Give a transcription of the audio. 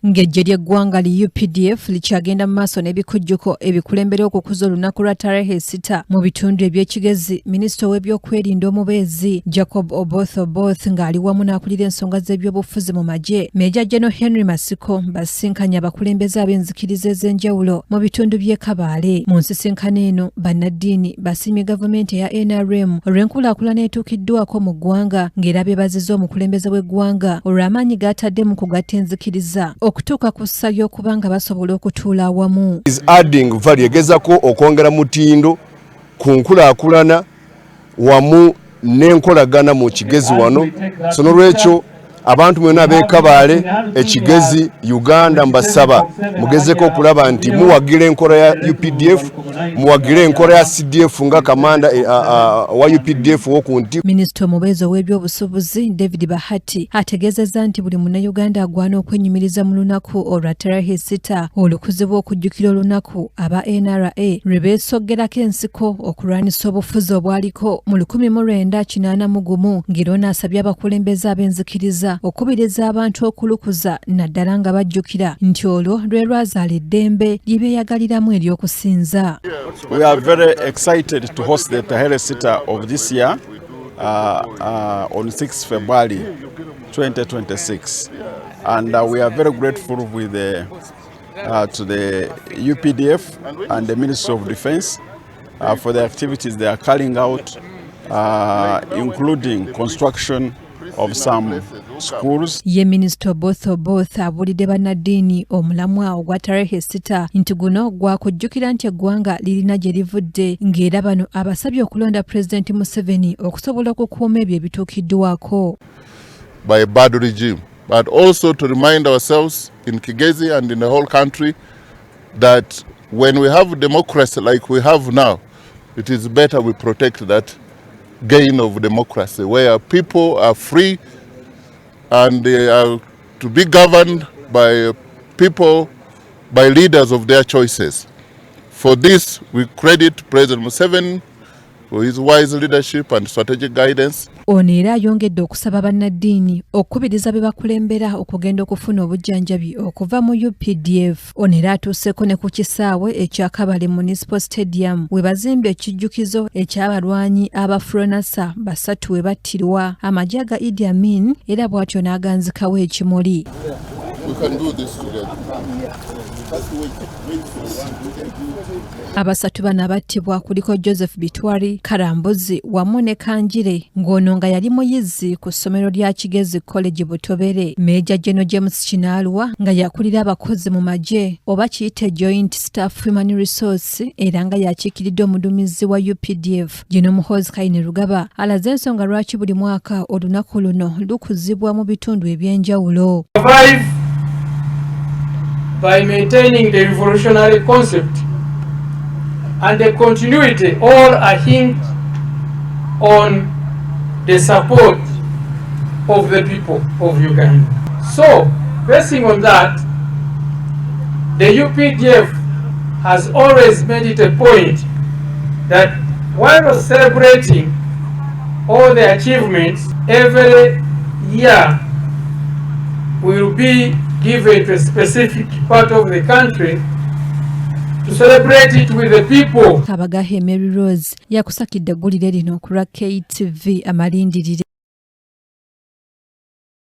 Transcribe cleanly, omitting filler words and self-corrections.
Ng'eggye ly'eggwanga li UPDF likyagenda mu maaso n'ebikujjuko ebikulembera okukuza olunaku lwa Tarehe 6 mu bitundu eby'Ekigezi, minisita ow'ebyokwerinda omubeezi Jacob Oboth Oboth ng'ali wamu n'akulira ensonga z'ebyobufuzi mu magye Major General Henry Masiko basisinkanye abakulembeze ab'enzikiriza ez'enjawulo mu bitundu by'e Kabaale. Mu nsisinkano eno bannaddiini basiimye gavumenti eya NRM olw'enkulaakulana etuukiddwako mu ggwanga ng'era beebazizza omukulembeze w'eggwanga olw'amaanyi g'atadde mu kugatta enzikiriza okutuuka ku ssa ly'okuba nga basobola okutuula awamu. Is adding value, egezako okwongera mutindo ku nkulaakulana wamu n'enkolagana mu Kigezi wano. So n'olwekyo abantu mwena ab'e Ekigezi, Uganda, mbasaba mugezeko okulaba nti muwagira enkola ya UPDF, muwagire enkola ya CDF nga kamanda wa UPDF woku nti. Minisita omubeezi ow'ebyobusuubuzi David Bahati ategeezezza nti buli Munnayuganda agwana okwenyumiriza mu lunaku olwa Tarehe 6 olukuzibwa okujjukira olunaku aba NRA lwe beesoggerako ensiko okulwanyisa obufuzi obwaliko mu 1981, ng'era ono asabye abakulembeze ab'enzikiriza okubiriza abantu okulukuza, naddala nga bajjukira nti olwo lwe lwazaala eddembe lye beeyagaliramu ery'okusinza. We are very excited to host the Tarehe Sita of this year on 6 February 2026. And we are very grateful to the UPDF and the Ministry of Defense for the activities they are carrying out, including construction of some schools. Ye Minisita Oboth Oboth abuulidde bannaddiini omulamwa ogwa Tarehe 6 nti guno gwakujjukira nti eggwanga lirina gye livudde, ng'era bano abasabye okulonda Pulezidenti Museveni okusobola okukuuma ebyo ebituukiddwako. By a bad regime, but also to remind ourselves in Kigezi and in the whole country that when we have democracy like we have now, it is better we protect that gain of democracy where people are free and they are to be governed by people, by leaders of their choices. For this, we credit President Museveni for his wise leadership and strategic guidance. Ono era ayongedde okusaba bannaddiini okukubiriza be bakulembera okugenda okufuna obujjanjabi okuva mu UPDF. Ono era atuuseeko ne ku kisaawe ekya Kabale Municipal Stadium we bazimba ekijjukizo eky'abalwanyi aba Fronasa basatu we battirwa amagye aga Idi Amin, era bw'atyo n'aganzikawo ekimuli. We can do this together. Abasatu bano abattibwa kuliko Joseph Bitwari Karambuzi wamu ne Kanjire, ng'ono nga yali muyizi ku ssomero lya Kigezi College Butobere. Major General James Kinaalwa nga yakulira abakozi mu magye oba kiyite Joint Staff Human Resource, era nga yakiikiridde omuduumizi wa UPDF General Muhoozi Kainerugaba, alaze ensonga lwaki buli mwaka olunaku luno lukuzibwa mu bitundu ebyenjawulo. Survive by maintaining the revolutionary concept and the continuity, all are hinged on the support of the people of Uganda. So, basing on that, the UPDF has always made it a point that while celebrating all the achievements, every year will be given to a specific part of the country to celebrate it with the people. Kabagahe Mary Rose yakusakidde eggulire lino ku lwa KTV Amalindirire.